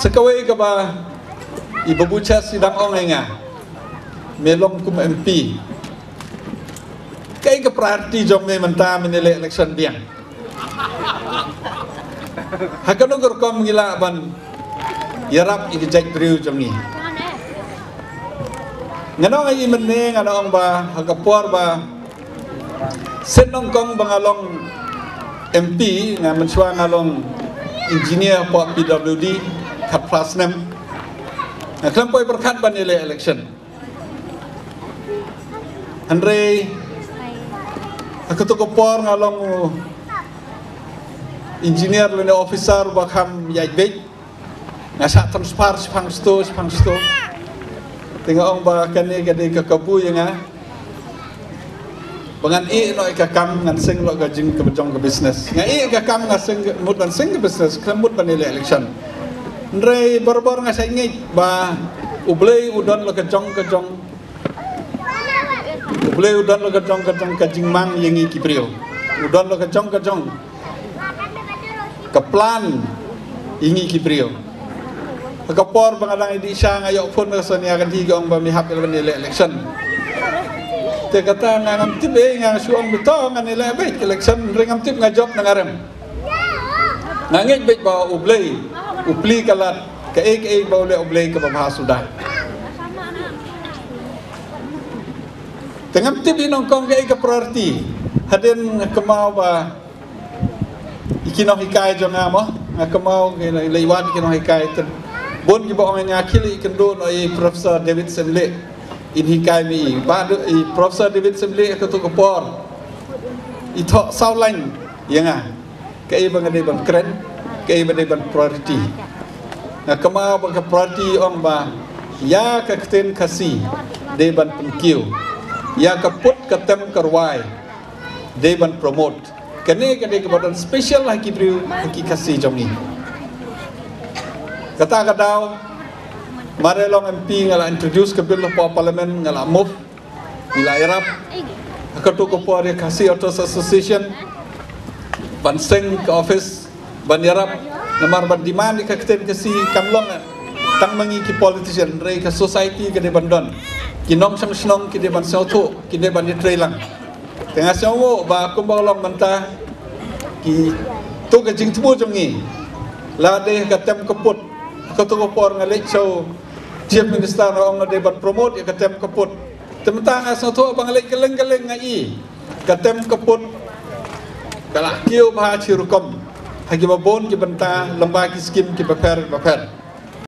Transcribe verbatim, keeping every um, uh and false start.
Sa kawei kaba i Babu Chas i dang ong ïa nga, me long kum M P, kaei ka priority jong me mynta mynne leh election biang? Ha kano ka rukom ngi lah ban ïarap ïa ka jaitbynriew jong ngi? Nga ong ïa i mynne, nga ong ba ha ka por ba shen nyngkong ba nga long M P, nga mynshuwa nga long engineer hapoh P W D khatphra snem. Nga khlem poi pyrkhat ban ïaleh election. Hynrei ha kato ka por nga long engineer lane officer ba kham ïaid beit. Nga shah transfer shaphang shatei shaphang shatei. Te nga ong ba kane ka dei ka kabu ïa nga ba ngan ïeh noh ïa ka kam, ngan seng noh ka jing ka jong ka business. Nga ïeh ka kam, nga seng, mut ban seng ka business, khlem mut ban ïaleh election. Hynrei barabor nga shah ngeit ba U Blei u don la ka jong ka jong, U Blei u don la ka jong ka jong ka jingmang ïa ngi ki briew. U don la ka jong ka jong ka plan ïa ngi ki briew. Ha ka por ba nga dang ïa dih sha, nga ïoh phone na ka Sonia Gandhi, ka ong ba me hap ïa la ban ïaleh election. Te kata nga ngam tip ei, nga shu ong beit to ngan ïaleh beit election, hynrei ngam tip nga jop na nga rem. Nga ngeit beit ba U Blei u plie ka lad, kaei kaei ba u leh U Blei kaba bha suda. Te ngam tip i nyngkong kaei ka priority. Hadien nga kynmaw ba i ki nonghikai jong nga mo, nga kynmaw ki la, la i wan ki nonghikai te bun kiba ong ïa nga khie leit kynduh noh i Professor David Syiemlieh in hikai me i. Ba du-, i Professor David Syiemlieh ha kato ka por i thoh saw lain ïa nga. Kaei ba nga dei ban kren, kaei ba dei ban priority. Nga kynmaw ba ka priority ong ba ïa ka ktien Khasi dei ban pynkiew, ïa ka put ka tem ka rwai dei ban promote. Kane ka dei kaba don special ha ki briew ha ki Khasi jong ngi. Kata ka daw, mar nga long M P nga la introduce ka bill hapoh Parliament, nga la move, ngi la ïarap ha kato ka por ïa Khasi Authors Association ban seng ka office, ban ïarap, namar ban demand ïa ka ktien Khasi kam long tang ma ngi ki politician, hynrei ka society ka dei ban don, ki nongshong shnong ki dei ban sngewthuh, ki dei ban ïatreilang. Te nga sngew ba kumba long mynta, kito ka jingthmu jong ngi, la dei ka tem ka put. Kato ka por nga leit sha u Chief Minister, nga ong nga dei ban promote ïa ka tem ka put. Te mynta nga sngewthuh ba nga leit kylleng kylleng nga i ka tem ka put ka la kiew bha shi rukom ha kiba bun ki bynta lyngba ki skim kiba pher bapher.